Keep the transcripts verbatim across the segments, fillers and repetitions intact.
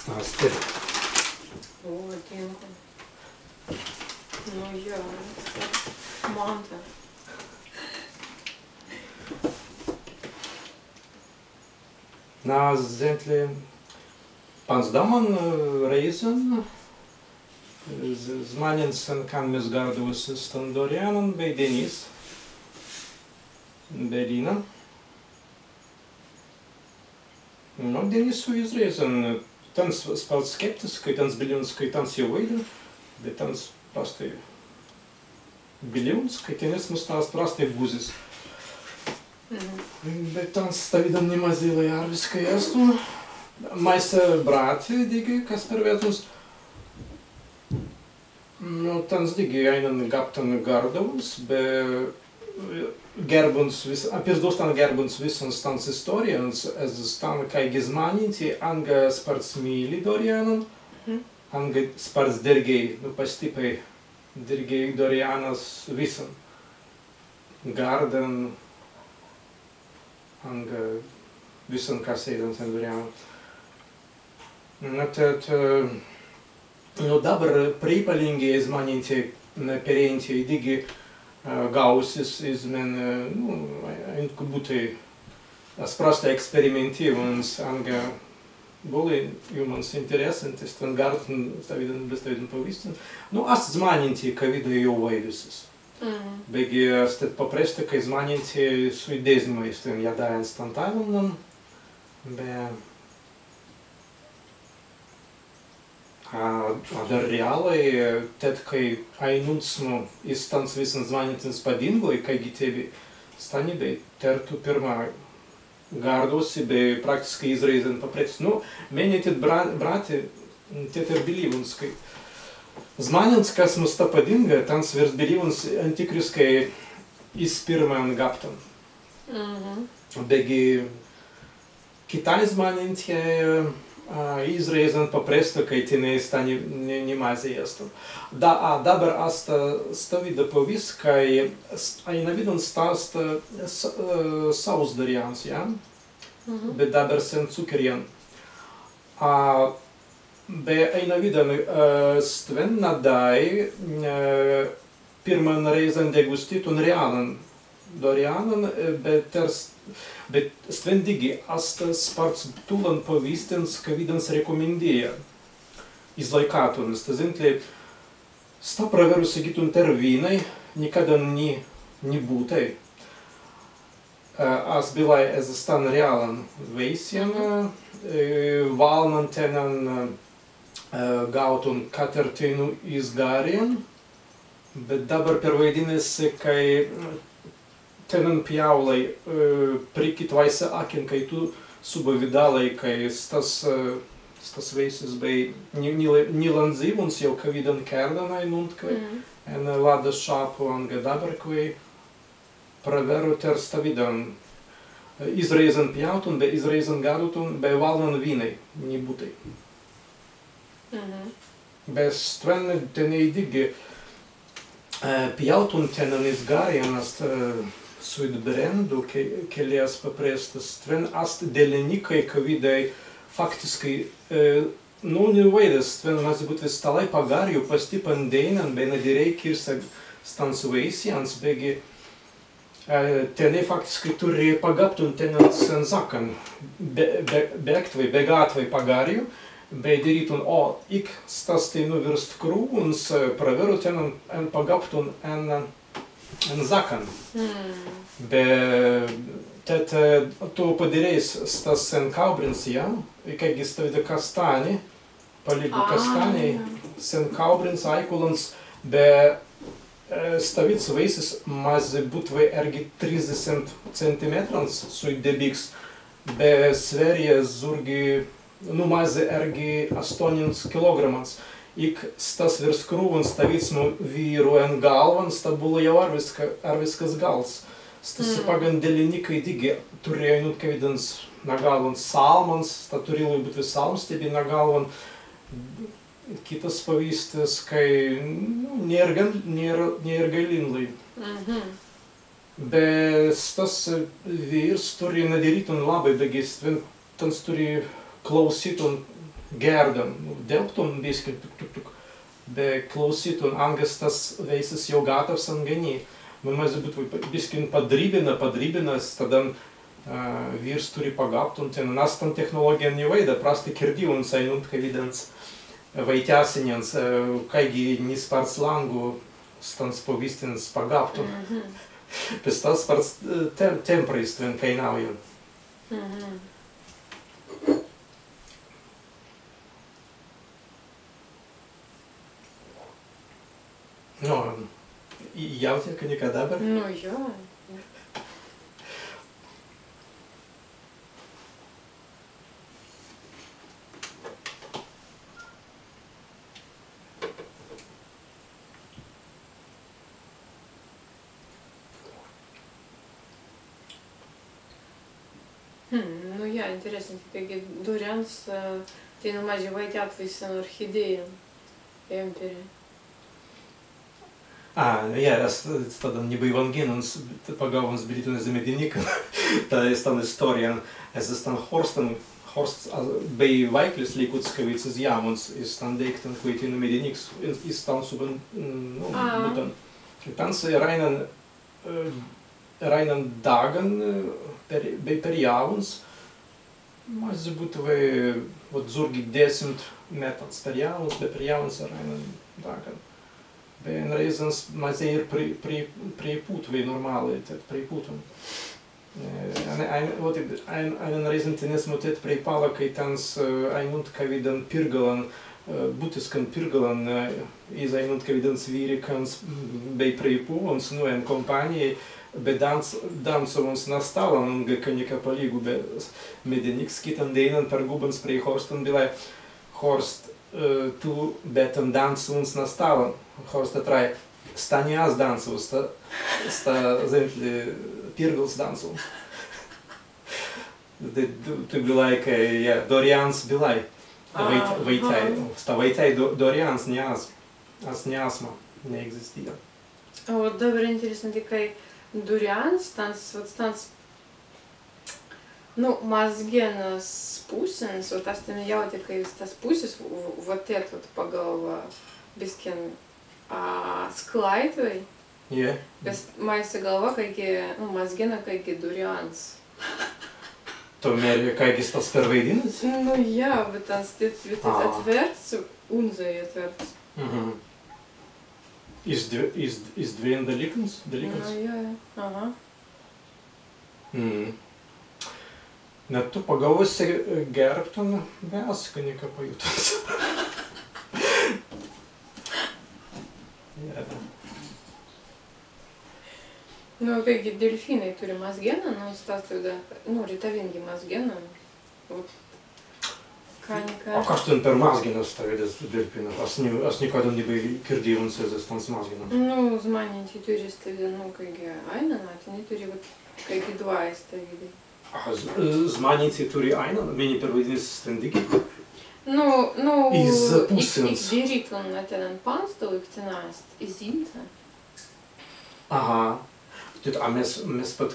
Ast. O, dīnkun. Nu jā, manta. Na, zentli, pans damban, e, rēizan, e, z-, zmānents, sen kan mes gardawusis stan Dorianan bēi Denis, bēi Dina. Nu, Denis su izrēizan, tāns spārts skeptiskai, tāns bilīwuns, kāi tāns jāu waīda, be tāns prastai bilīwuns, kāi tenēi ast prastai guzis. Mhm. Be tāns stawīdan ni mazīlai arwiskai ast. Māise brāti dīgi, kas perwērtuns. Nu, tāns dīgi aīnan gabtan gardawuns, be, e, gērbuns wis-, a pirzdau stan gērbuns wissans tāns istōrijans, ezze stan kāigi zmānentei anga spārts mīli Dorianan, mhm, anga spārts dērgēi, nu, pastippai dērgēi Dorianas wissan gardan, anga wissan, kas ēidan sen Dorianan. Na, tēt, e, nu, dabber prīpalingei zmānentei, ne, perēintei dīgi, e, gāusis iz men, e, nu, ēnku būtwei, as prastai eksperimentīwuns, anga būlai jūmans interesantan, stan gardan, stawīdan, be stawīdan pawīstin. Nu, ast zmānentei, kawīdai jāu waīdusis. Mhm. Beggi ast tēt papresta, kāi zmānentei suidezmai, stan jādāi en stan tālumnan, be, a, adder reālai, tēt, kāi ainuntsmu iz stans wissans zmānentins padīnguwei, kāigi tebbei stani bēi, tēr tū pirma gardawusi bēi praktiskai izrēizan paprēstusi. Nu, mennei tēt brā-, brāti, tēt ir bilīwuns, kāi zmānents, kasmai sta padīnga, tāns wīrst bilīwuns entikriskai iz pirman gabtan. Mhm. Beggi kitāi zmānentei, a, izrēizan paprēsta, kāi tenēi sta ni, ni, ni mazzi ēst. Da, a, dabber ast, a, stawīda pawīsts, kāi s-, ainawīdan sta ast, a, s-, a, sausdarians, jā? Mhm. Be dabber sen cukerjan. A, be ainawīdan, a, stwen nadāi, a, pirman rēizan degustitun reālan Dorianan, e, be tēr s-, be stwen dīgi ast spārts tūlan pawīstins, kawīdans rekomendēi izlaikātun, sta zentli, sta prawerru segītun tēr wīnai, nikaddan ni, ni būtai. E, as bilāi ezze stan reālan weisjan, e, walnan tennan, e, gaūtun katterteinū iz garrin, bet dabber perwaidinna si, kāi tennan pjāulai, e, prikitwāi si akin, kāi tū subbai widālai, kāi stas, e, stas weisis bēi ni, ni, nilāndziwuns jāu kawīdan kērdan ainuntkwēi, mm, en laddas šāpu anga dabberkwēi. Prawerru tēr stawīdan, e, izrēizan pjāutun, be izrēizan gardāutun, be walnan wīnai, ni būtai. Mhm. Be stwen tenēi dīgi, e, pjāutun tennan iz garrin ast, e, suit brendu, ke-, kelli as paprestā, stwen ast delinikai, kawīdai faktiskai, e, nu, ni waīdas, stwen mazzi būtwei stalāi pa garrju, pastippan dēinan, be nadirēi kīrsa stans weisjans, beggi, e, tenēi faktiskai turri pagabtun tennan sen zakkan, be-, be-, begtwei, begātwei pa garrju, be dirītun, o, ik stas teinū wīrst krūwuns, e, prawerru tennan en pagabtun en, en zakkan. Mm. Be tēt, e, tū padirēi s-, stas sen kaubrins, jā, ikāigi stawīda kastāni, palīgu kastānei, sen kaubrins, aikulans, be, e, stawīds weisis mazzi būtwei ērgi trīsdesimts centimetrans suit debīks, be swerja zūrgi, nu, mazzi ērgi astōnins kilogramans. Ik stas wīrst krūwuns stawīdsmu wīru en galwan, sta būlai jāu arwiska-, arwiskas gals. Stesse paggan delinikai dīgi turri ainuntkawīdans na galwan salmans, sta turīlai būtwei salms tebbei na galwan. Kitas pawīstis, kāi, nu, niergan-, nier-, niergailīnlai. Mhm. Be stas, e, wīrs turri nadirītun labbai, beggi stwen tāns turri klausītun, Gērdan, delptun biskin, tuk, tuk, tuk. Be klausītun, anga stas wēisis jāu gataws anga ni. Be mazzi būtwei pa-, biskin padribinna, padribinna staddan, ā, wīrst turri pagaūtun, tēn, na, stan tehnolōgijan ni waīda, prastai kirdīwuns ainuntkawīdans waitjāsenins, ā, kāigi ni spārts lāngu stans pawīstins pagaūtun. Mhm. Be stas spārts, ā, tem-, temprai stwen kaināujan. Mhm. Nu, jāu teinū ka dabber? Nu, jā. Hmm, nu jā, interesanti, kāigi durjans, ā, teinū mazzi waitjātwei sen orchidējan, empīri. Ā, jā, as staddan ni bēi wangīnuns, pagaūwuns bilītun ezze medinīkan, stan, stan istōrijan, ezze stan horstan, horsts, ā, bēi waīklis līkuts, kawīds izjāwuns iz stan deīktan, kwēi teinū medinīks, iz, iz stan subban, mm, nu, Ā. buttan. Tāns eraīnan, ā, eraīnan dāgan, ā, per-, bēi perjāwuns, mazzi būtwei, wot, zūrgi desmitan mettans perjāwuns, be perjāwuns eraīnan dāgan. Be en rēizans mazzi ir prei-, prei-, preipūtwei normālai, tēt preipūtun. Ē, en, en, wot, en, en rēizan tenesmu tēt preipalla, kāi tāns, ē, ainuntkawīdan pirgalan, ē, būtiskan pirgalan, ē, iz ainuntkawīdans wīrikans, m, bēi preipūwuns, nu, en kompānijai, be dāns-, dānsawuns na stallan, anga ka nika palīgu, be s-, medinīks kitan dēinan pergūbans prei horstan bilāi: Horst, ē, tū be tēn dānsawuns na stallan. Horst etrāi: Sta ni as dānsaws, sta, sta zentli pirgals dānsawuns. Tū, tū bilāi, kāi, jā, durjans bilāi. Ā, waitjāi, aha. Sta waitjāi du-, durjans, ni as. As ni asma, ni egzistija. A wot dabber interessanti, kāi durjans, tāns, wot tāns, nu, mazgenas pussins, wot as teinū jāuti, kāi stas pussis, w-, w-, wot tēt, wot pagalwa, biskin, ā, sklāitwei. Jā. Be s-, māise galwa, kāigi, nu, mazgena kāigi durjans. Tū mēri, kāigi stas perwaidinnuns? Nu jā, be tāns tīt, tīt Ā. etwērts, unzai etwērts. Mhm. Iz dw-, iz, iz dwijan delīkans, delīkans? Nu jā, jā. Aha. Mhm. Na, tū pagalwōi, ē, gērptun, be as ka nika pajūtun. Jā. Nu, kāigi delfinai turri mazgenan, nu, stas tēt, nu, retawīngi mazgenan. Wot. Ka nika. A kas tēn per mazgenas stawīdas delfinans? As ni, as nikaddan ni bēi kirdīwuns ezze stans mazgenans. Nu, zmānentei turri stawīdan, nu, kāigi aīnan, a tenēi turri, wot, kāigi dwāi stawīdai. A, z-, zmānentei turri aīnan, mennei perwaidinna si stwen dīgi. Nu, nu, Iz pussins. Ik, ik dirītun, na, tennan panzdau, ik tennan ast iz inta. Aha. Tēt, a mes, mes pat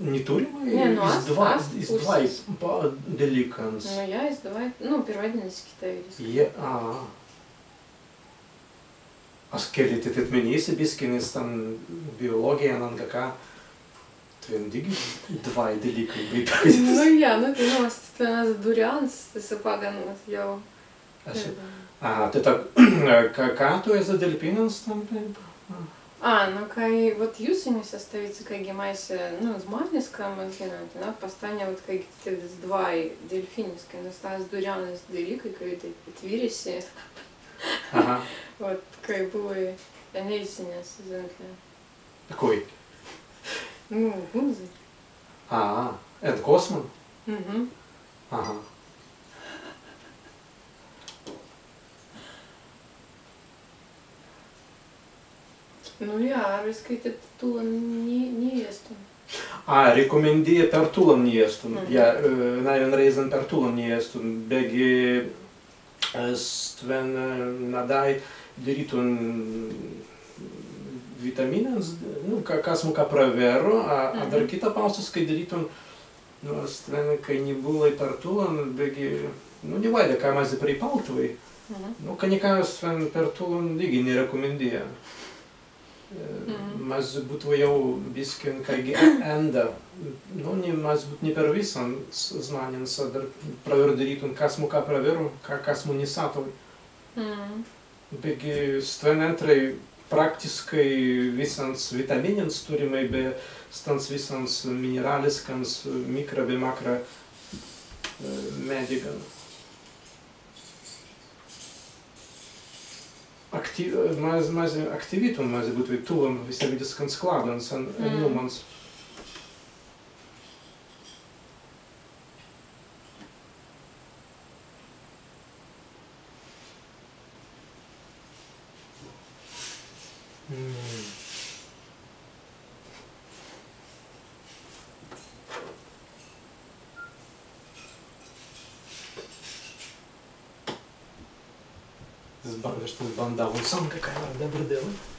ni turrimai Nē, nu, iz ast, dwā-, ast iz dwāi pussis. pa-, delīkans. Nu jā, iz dwāi, nu, perwaidinna si kitawīdiski. Jā, a. As kelli tēt, tēt minēi si biskin iz stan biolōgijan anga ka, tēt dīgi dwāi delīkai bēi perwaidinti. Nu jā, nu, tēt, nu, ast, tēt ast durjans, tas paggan jāu. As, Mhm. a, tēt, ka, ka tū ezze delfinans stan, tēt? A, nu, kāi, wot, jūs, ni ast stawīds, kāigi māise, nu, zmāniska mazgena, tēt, na, pastāi, wot, kāigi tēt dwāi delfiniskai, nu, stas durjans delīkai, kāi tēt, tēt wīrisi. Aha. Wot, kāi būlai enēisenis, zentli. Kāi? Nu, unzai. A, en kōsman? Mhm. Aha. Nu jā, arwiskai tūlan ni, ni ēstun. A, rekomendija per tūlan ni ēstun. Mhm. Jā, ē, na, en rēizan per tūlan ni ēstun. Beggi, ē, stwen, ē, nadāi dirītun witamīnans, nu, ka, kasmu ka prawerru, a, a Mhm. dar kitā pausiskai dirītun, nu, stwen, kāi ni būlai per tūlan, beggi Nu, ni waīda, ka mazzi prei paltwei. Nu, ka nika stwen per tūlan dīgi ni rekomendija. Mazzi būtwei jāu biskin kāigi e-, enda. Nu, ni mazzi būt ni per wissans znanins, adder prawerru dirītun, kasmu ka prawerru, ka, kasmu ni satwei. Beggi stwen ēntrai praktiskai wissans witaminins turrimai be stans wissans minerāliskans, mikra be makra, e, meddigan. Akti-, e, maz-, mazzi aktiwitun, mazzi būtwei tūlan wisawīdiskans kladdans en, en nūmans. Zban-, zban-, zbandāwuns sānkai, kāi wār dabber dēlai.